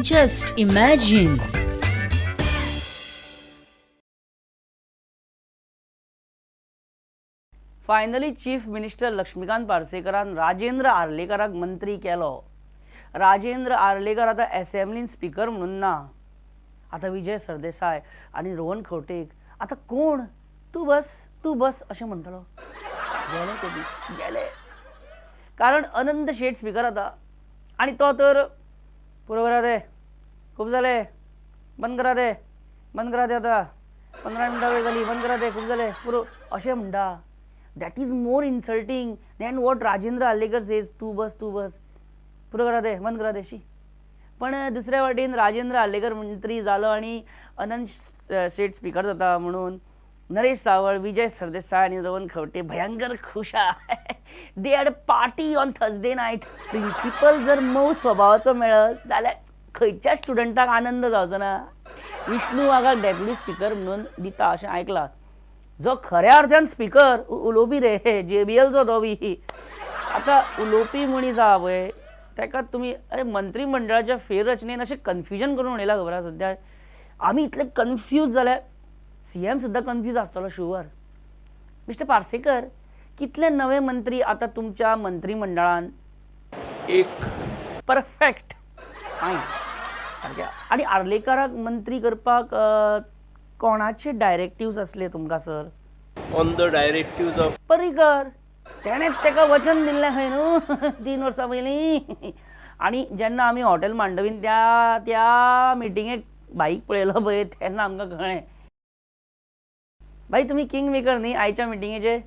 Just imagine. Finally chief minister Laxmikant पार्सेकरान Rajendra आर्लेकराक मंत्री केलो. राजेंद्र आर्लेकर आतां एसेंब्लीन स्पिकर म्हणून ना. आतां विजय सरदेसाय आनी रोहन खंवटेक आतां कोण तूं बस तूं बस अशें म्हणटलो. गेले ते दीस गेले, कारण अनंत शेट स्पिकर आतां आनी तो तर पुरो करा ते, खूब जाले, बंद करा ते, बंद करा ते, आतां 15 मिनटां वेळ जाली, बंद करा ते, खूब जाले, पुरो अशें म्हणटा. That is more insulting than what Rajendra Arlekar says, तूं बस तूं बस, पुरो करा ते, बंद करा ते शी. पण दुसऱ्या वाटेन राजेंद्र आर्लेकर मंत्री जालो आनी अनंत शेट स्पिकर जाता म्हणून नरेश सावळ, विजय सरदेसाय आनी रोहन खंवटे भयंकर खुश आहा. They had party on Thursday night. Principal जर मोव स्वभावाचो मेळत जाल्यार खंयच्या स्टुडंटाक आनंद जावचो ना. विष्णू वाघाक डेप्युटी स्पिकर म्हणून दिता अशें आयकलां, जो खऱ्या अर्थान स्पिकर उलोवपी रे, जे बी एलचो तो बी. आतां उलोवपी मनीस आहा पळय ताका तुमी अरे मंत्रीमंडळाच्या फेररचनेन अशें कन्फ्युजन करून उडयलां खबर आसा. सद्या आमी इतले कन्फ्यूज जाल्यार सी एम सुद्दां कन्फ्यूज आसतलो शुवर. मिस्टर पार्सेकर, कितले नवे मंत्री आतां तुमच्या मंत्रीमंडळान? एक. परफेक्ट, फायन, सारकें. आनी आर्लेकाराक मंत्री करपाक कोणाचे डायरेक्टिव्स आसले तुमकां sir? On the directives of Parrikar. तेणें ताका वचन दिल्लें खंय न्हू 3 वर्सां पयलीं. आनी जेन्ना आमी हॉटेल मांडवीन त्या त्या मिटिंगेक बाईक पळयलो पळय तेन्ना आमकां कळ्ळें बाई तुमी किंग मेकर न्ही आयच्या मिटिंगेचे.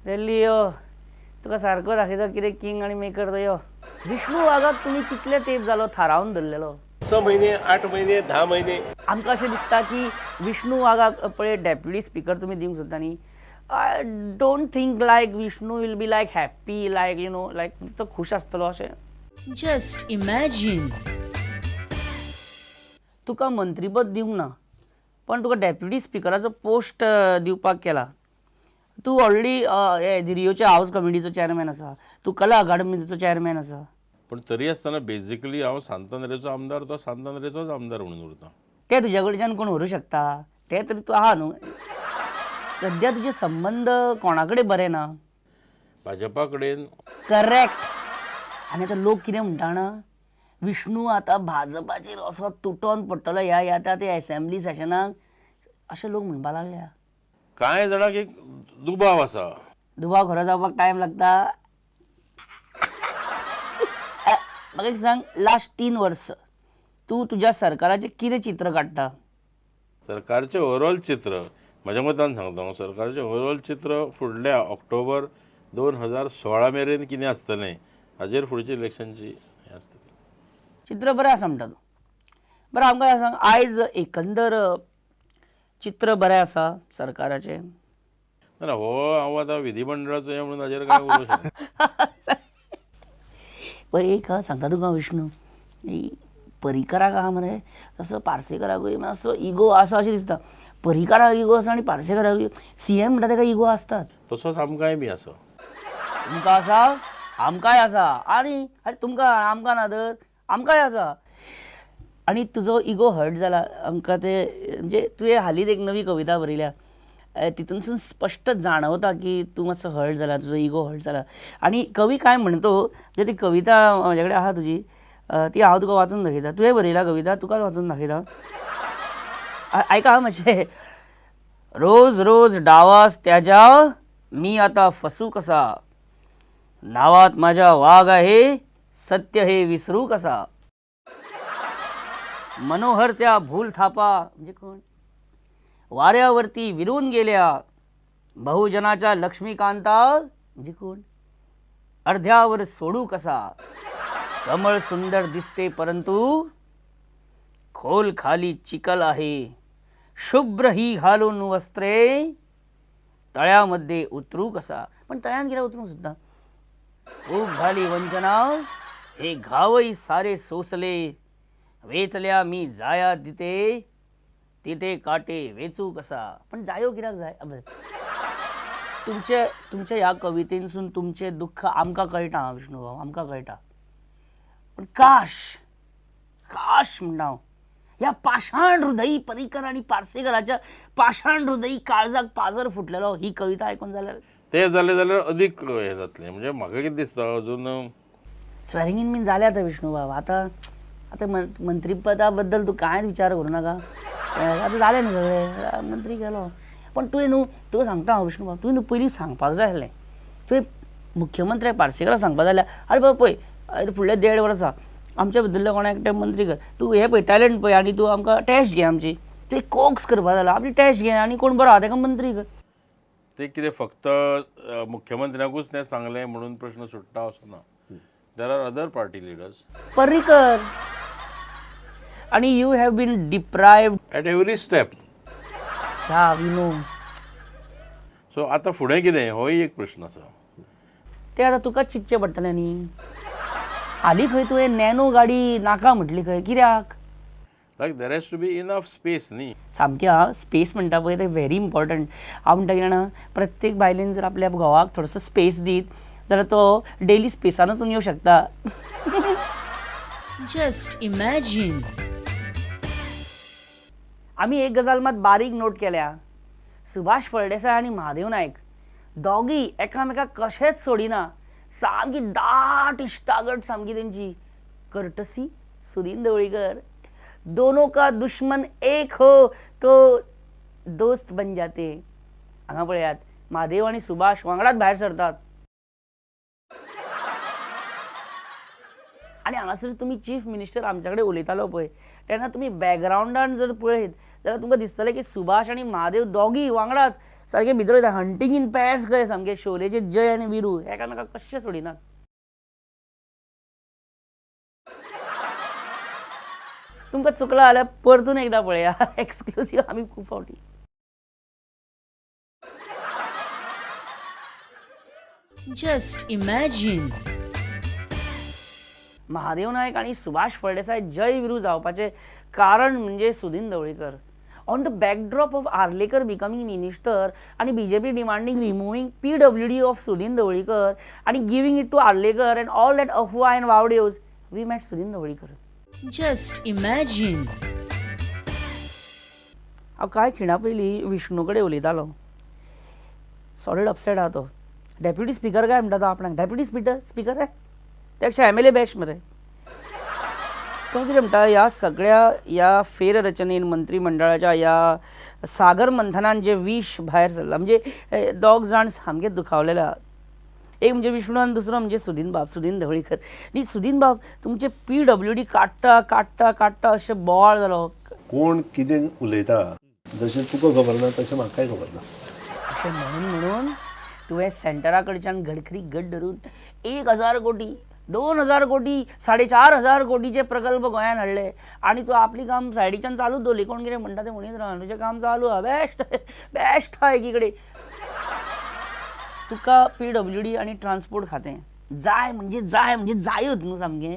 दिल्ली यो, तुका सारको दाखयता कितें किंग आनी मेकर तो यो. विष्णू वाघाक तुमी कितले तेंप जालो थारावन धरलेलो? 6 महिने, 8 महिने, 10 महिने. आमकां अशें दिसता की विष्णू वाघाक पळय डेप्युटी स्पिकर तुमी दिवंक सोदता न्ही. I don't think like Vishnu will be like happy, like you know, like तो खुश आसतलो अशें. Just imagine. तुका मंत्रीपद दिवंक ना पण तुका डेप्युटी स्पिकराचो पोस्ट दिवपाक केला. तूं ऑलरेडी हे धिरयोच्या हावज कमिटीचो चॅरमॅन आसा, तूं कला अकादमीचो चॅरमॅन आसा. पण तरी आसतना बेजिकली हांव सांतांद्रेचो आमदार, तो सांतांद्रेचोच आमदार म्हणून उरता. ते तुज्या कडच्यान कोण व्हरूं शकता? ते तरी तूं आहा न्हू. सद्या तुजे संबंद कोणा कडेन बरे ना? भाजपा कडेन. करेक्ट. आनी आतां लोक कितें म्हणटा जाणा, विष्णू आतां भाजपाचेर असो तुटोन पडटलो ह्या ह्या त्या ते एसेंब्ली सेशनाक, अशें लोक म्हणपाक लागल्या. कांय जाणांक एक दुबाव आसा. दुबाव खरो जावपाक टायम लागता. म्हाका एक सांग, लास्ट 3 वर्स तूं तुज्या सरकाराचें कितें चित्र काडटा? सरकारचें ओवरऑल चित्र म्हज्या मतान सांगता हांव, सरकारचें ओवरऑल चित्र फुडल्या ऑक्टोबर 2016 मेरेन कितें आसतलें हाजेर फुडच्या इलेक्शनची हें आसतलें. चित्र बरें आसा म्हणटा तूं. बरें, आमकां सांग, आयज एकंदर चित्र बरें आसा सरकाराचें? ना, हो हांव आतां विधिमंडळाचो हें म्हणून हाजेर कांय उलोवंक शकना. पण एक हा सांगता तुका विष्णू, परिकराक आहा मरे तसो पार्सेकराकूय मातसो इगो आसा अशें दिसता. परिकराक इगो आसा आनी पार्सेकराकूय, सी एम म्हणटा ताका इगो आसतात. तसोच आमकांय बी आसा. तुमकां आसा, आमकांय आसा. आनी आरे तुमकां आमकां ना तर आमकांय आसा. आनी तुजो इगो हर्ट जाला आमकां ते, म्हणजे तुवें हालींच एक नवी कविता बरयल्या, तितूनसून स्पश्ट जाणवता की तूं मातसो हर्ट जाला, तुजो इगो हर्ट जाला. आनी कवी काय म्हणतो, म्हणजे ती कविता म्हजे कडेन आहा तुजी, ती हांव तुका वाचून दाखयता. तुवें बरयला कविता, तुकाच वाचून दाखयता, आयका मातशें. रोज रोज डावास त्याच्या मी आता फसू कसा, नावात माझ्या वाघ आहे सत्य हे विसरू कसा, मनोहर त्या भूल थापा म्हणजे कोण, वाऱ्यावरती विरून गेल्या बहुजनाच्या लक्ष्मीकांता म्हणजे कोण, अर्ध्यावर सोडू कसा, कमळ सुंदर दिसते परंतु खोल खाली चिखल आहे, शुभ्र ही घालून वस्त्रे तळ्यामध्ये उतरू कसा. पण तळ्यान कित्याक उतरूंक सुद्दां. खूप झाली वंचना हे घावही सारे सोसले, वेचल्या मी जाया तिथे तिथे काटे वेचू कसा. पण जायो कित्याक जाय. तुमचे तुमच्या ह्या कवितेनसून तुमचें दुख्ख आमकां कळटा विष्णू भाऊ, आमकां कळटा. पण काश काश म्हणटा हांव ह्या पाशाण हृदयी पर्रीकर आनी पार्सेकराच्या पाशाण हृदयी काळजाक पाजर फुटलेलो ही कविता आयकून जाल्यार. ते जालें जाल्यार अदीक हें जातलें. म्हणजे म्हाका कितें दिसता अजून स्वेरिंग इन बीन जालें आतां विष्णुबाब. आतां आतां मंत्रीपदा बद्दल तूं कांयच विचार करूं नाका. आतां जालें न्हू सगळें, मंत्री केलो. पण तुवें न्हू, तुका सांगता हांव विष्णुबाब, तुवें न्हू पयलीं सांगपाक जाय आसलें. तुवें मुख्यमंत्र्याक पार्सेकराक सांगपाक जाय आसलें, आरे बाबा पळय फुडले 1.5 वर्सां आमच्या भितरल्या कोणा एकट्या मंत्री कर, तूं हें पळय टॅलंट पळय आनी तूं आमकां टॅस्ट घे आमची. तुवें कोक्स करपाक जाय, आपली टॅस्ट घे आनी कोण बरो आहा ताका मंत्री कर. ते कितें फक्त मुख्यमंत्र्याकूच तें सांगलें म्हणून प्रश्न सुट्टा असो ना. There are other party leaders. Parrikar आनी you have been deprived at every step. Yeah we know. So आतां फुडें कितें होय एक प्रश्न आसा. ते आतां तुकाच चिंतचें पडटलें न्ही. हालीं खंय तुवें नॅनो गाडी नाका म्हटली खंय, कित्याक? Like there has to be enough space न्ही. सामकें आं, स्पेस म्हणटा पळय तें व्हेरी इम्पॉर्टंट. हांव म्हणटा कितें जाणा, प्रत्येक बायलेन जर आपल्या घोवाक थोडोसो स्पेस दीत जाल्यार तो डेली स्पेसान वचून येवं शकता. Just imagine. आमी एक गजाल मात बारीक नोट केल्या, सुभाष फळदेसाय आनी महादेव नायक दोगीय एकामेकाक कशेंच सोडिना. सामकी दाट इश्टागट सामकी तेंची. कर्टसी सुदीन ढवळीकर, दोनों का दुश्मन एक हो तो दोस्त बन जाते. हांगा पळयात महादेव आनी सुभाष वांगडाच भायर सरतात. आनी हांगासर तुमी चीफ मिनिस्टर आमच्या कडेन उलयतालो पळय तेन्ना तुमी बॅकग्रावंडान जर पळयत जाल्यार तुमकां दिसतलें की सुभाष आनी महादेव दोगीय वांगडाच सारके भितर वयता. हंटींग इन पॅर्स कशे सामके शोलेचे जय आनी विरू एकामेकाक कशे सोडिनात. तुमकां चुकलां जाल्यार परतून एकदां पळया एक्सक्लुसीव आमी खूब फावटी. Just imagine. Mahadev Naik आनी सुभाष फळदेसाय जय विरू जावपाचें कारण म्हणजे Sudin Dhavalikar. On the backdrop of Arlekar becoming minister आनी BJP demanding removing PWD of Sudin Dhavalikar आनी giving it to Arlekar and all that अफवा and वावड्योज, we met Sudin Dhavalikar. Just imagine. हांव कांय खिणा पयलीं विष्णू कडेन उलयतालो. सॉलीड अपसेट आहा तो. डेप्युटी स्पिकर काय म्हणटा तो आपणाक, डेप्युटी स्पिकर आहे त्यापेक्षा एम एल ए बेस्ट मरे. तो कितें म्हणटा, ह्या सगळ्या ह्या फेररचनेन मंत्रीमंडळाच्या ह्या सागर मंथनान जे विश भायर सरला, म्हणजे दोग जाण सामके दुखावलेले आहात. एक म्हणजे विष्णू आनी दुसरो म्हणजे सुदीन बाब, सुदीन ढवळीकर. न्ही सुदीन बाब, तुमचे PWD काडटा काडटा काडटा अशें बोवाळ जालो. कोण कितें उलयता जशें तुका खबर ना तशें म्हाकाय खबर ना. अशें म्हणून म्हणून तुवें सेंटरा कडच्यान गडकरी गट धरून 1000 कोटी, 2000 कोटी, 4500 कोटीचे प्रकल्प गोंयांत हाडले आनी तूं आपली काम सायडीच्यान चालूच दवरली. कोण कितें म्हणटा तें म्हणीत राव, तुजें काम चालू आहा, बेस्ट बेस्ट आहा एकीकडे. तुका PWD आनी ट्रान्सपोर्ट खातें जाय म्हणजे जाय म्हणजे जायूच न्हू सामकें.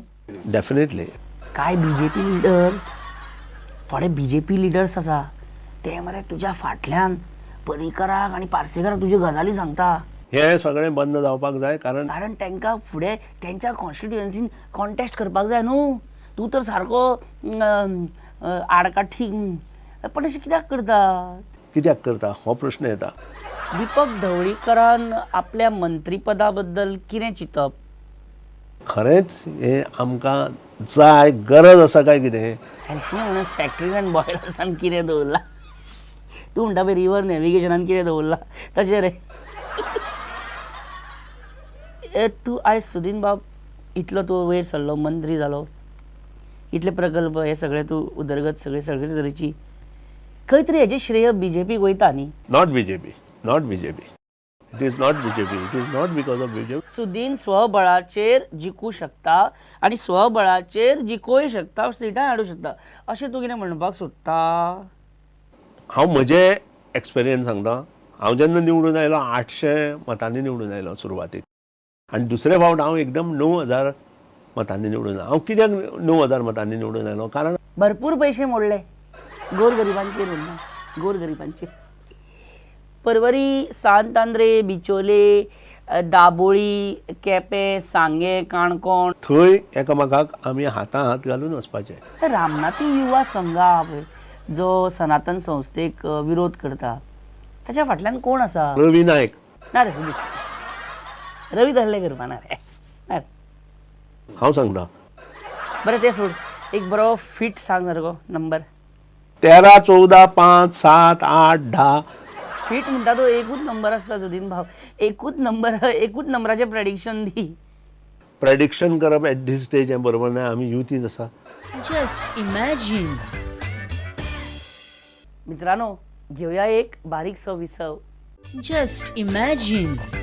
डेफिनेटली. कांय BJP leaders, थोडे BJP leaders आसा ते मरे तुज्या फाटल्यान पर्रीकराक आनी पार्सेकराक तुज्यो गजाली सांगता. हे सगळें बंद जावपाक जाय, कारण कारण तांकां फुडें तेंच्या कॉन्स्टिट्युएन्सीन कॉन्टेस्ट करपाक जाय न्हू. तूं तर सारको आडकाठी, पण अशें कित्याक करता? कित्याक करता हो प्रश्न येता. दीपक ढवळीकरान आपल्या मंत्रीपदा बद्दल कितें चिंतप? खरेंच हें आमकां जाय, गरज आसा काय कितें? अशें म्हणून फॅक्टरीज आनी बॉयलर्सान कितें दवरलां? तूं म्हणटा पळय रिवर नॅविगेशनान कितें दवरलां तशें रे. तूं आयज सुदीन बाब इतलो तूं वयर सरलो, मंत्री जालो, इतले प्रकल्प हे सगळे तूं उदरगत सगळे सगळे तरेची, खंय तरी हेजें श्रेय BJPक वयता न्ही? Not BJP, not BJP, it is not BJP, it is not because of BJP. Sudin स्वबळाचेर जिखूं शकता आनी स्वबळाचेर जिखोय शकता, सिटां हाडूं शकता, अशें तूं कितें म्हणपाक सोदता? हांव म्हजें एक्सपिरियन्स सांगता. हांव जेन्ना निवडून आयलो 800 मतांनी निवडून आयलो सुरवातीक, आनी दुसरे फावट हांव एकदम 9000 मतांनी निवडून आयलो. हांव कित्याक 9000 मतांनी निवडून आयलो? कारण भरपूर पयशे मोडले गोरगरिबांचेर, म्हणना गोरगरिबांचेर. परवरी, सांत आंद्रे, बिचोले, दाबोळी, केपें, सांगें, काणकोण. थंय एकामेकाक आमी हातां हात घालून वचपाचें. रामनाथी युवा संघ हा पळय, जो सनातन संस्थेक विरोध करता, ताच्या फाटल्यान कोण आसा? रवी नायक. ना रे सुदीप, रवी धरले करपा ना रे, ना रे. हांव सांगता. बरें तें सोड, एक बरो फिट सांग सारको नंबर. 13 14 5 7 8 10. फिट म्हणटा तो एकूच नंबर आसता सुदीन भाव, एकूच नंबर, एकूच नंबराचें प्रेडिक्शन दी. प्रेडिक्शन करप एट these stage हें बरोबर ना, आमी युथीत आसा. Just imagine. मित्रांनो, घेवया एक बारीकसो विसव. Just imagine.